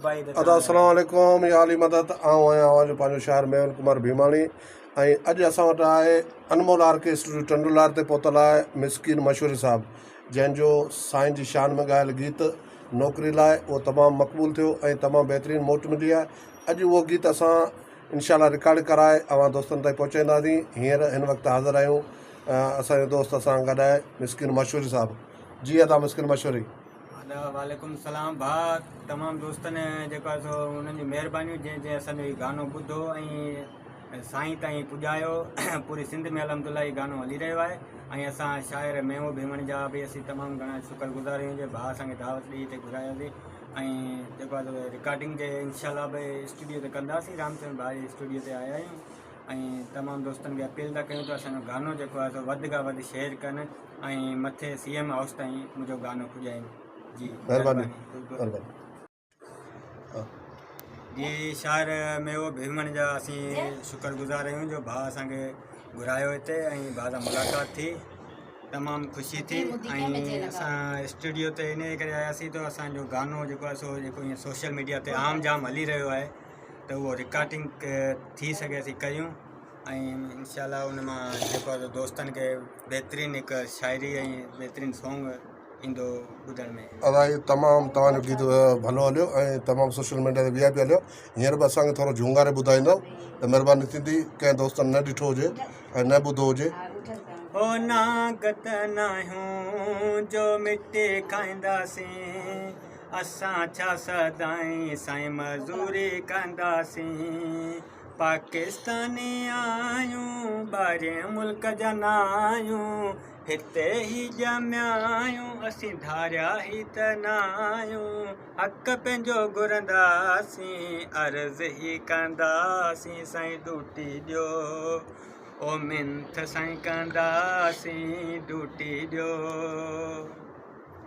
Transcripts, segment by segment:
ادا السلام عليڪم يا علي مدد آئون آهيان اوهان جو پنهنجو شاعر ميون ڪمار ڀيماڻي ۽ اڄ اسان وٽ آهي انمول آر ڪي اسٽوڊيو ٽنڊولار تي پهتل آهي مسڪين مشوري صاحب جنهن جو سائين جي شان ۾ ڳايل گيت نوڪري لاء اهو تمام مقبول ٿيو ۽ تمام بهترين موٽ ملي آهي اڄ اهو گيت اسان انشاء الله رڪارڊ ڪرائي اوهان دوستن تائين پهچائينداسين هينئر هن وقت حاضر آهيون اسان جو دوست اسان گڏ آهي مسڪين مشوري صاحب جي ادا مسڪين مشوري ادا وعليڪم السلام ڀاء تمام دوستن جيڪو آهي سو انهن جون مهربانيون جنهن جنهن اسان جو هي گانو ٻڌو ۽ سائين تائين پڄايو پوري سنڌ ۾ الحمد لله هي گانو هلي رهيو آهي ۽ اسان شاعر ميون ڀيمڻ جا به اسين تمام گهڻا شڪر گذار آهيون جو ڀاء اسان کي دعوت ڏئي هتي گهرايوسي ۽ جيڪو آهي سو رڪارڊنگ جي انشاء الله به اسٽوڊيو تي ڪنداسين رامچند ڀاء جي اسٽوڊيو تي آيا آهيون ۽ تمام دوستن کي اپيل ٿا ڪيون ته اسان جو گانو جيڪو آهي سو وڌ کان وڌ شيئر ڪن ۽ مٿي سي ايم هائوس تائين منهنجو گانو پڄائين جي مهرباني مهرباني جي شاعر ميوو ڀيمڻ جا اسين شڪر گذار آهيون جو ڀاء اسان کي گهرايو هتي ۽ ڀاء سان ملاقات ٿي تمام خوشي ٿي ۽ اسان اسٽوڊيو تي ان ڪري آياسين ته اسان جو گانو جيڪو آهي سو جيڪو ائين سوشل ميڊيا تي عام جام هلي رهيو آهي ته اهو رڪارڊنگ ٿي سگهي اسين ڪيون ۽ انشاء الله ان مان جيڪو آهي دوستن کي بهترين هڪ شاعري ۽ بهترين سونگ ايندو ٻڌڻ ۾. ادا هي تمام توهان جو گيت ڀلو هليو ۽ تمام سوشل ميڊيا تي وي آء پي هليو هينئر به اسان کي ٿورو جهونگاري ٻڌائيندو ته مهرباني ٿيندي ڪنهن دوستن نه ڏٺو هجي ۽ نه ٻڌو هجي. او نانگ ته ناهيون جو مٽي کائينداسين اسان ڇا سدائين سائين مزوري ڪنداسين پاڪستاني آهيون ٻاهرين ملڪ جا ناهيون هتي ئي ڄميا آهيون اسين ڌاريا هي ته ناهيون حق پنهنجو گهرنداسين عرض هي ڪنداسين سائين ڊوٽي ڏيو او منٿ سائين ڪنداسين ڊوٽي ڏيو.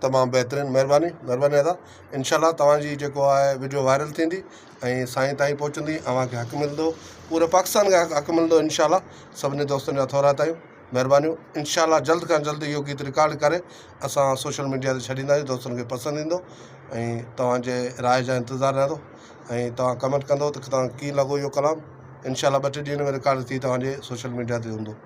تمام بهترين مهرباني مهرباني ادا انشاء الله توهان جي جيڪو آهي وڊيو وائرل ٿيندي ۽ سائين تائين پهچندي اوهان کي حق ملندو پوري پاڪستان کي حق ملندو انشاء الله سڀني دوستن جا ٿورا تائين مهربانيون انشاء الله جلد کان جلد اهو گيت رڪارڊ ڪري اسان سوشل ميڊيا تي ڇڏينداسين دوستن کي پسند ايندو ۽ توهان جي راء جا انتظار رهندو ۽ توهان ڪمينٽ ڪندو ته توهان کي ڪيئن لڳو اهو ڪلام انشاء الله ٻه ٽي ڏينهن ۾ رڪارڊ ٿي توهان جي سوشل ميڊيا تي هوندو.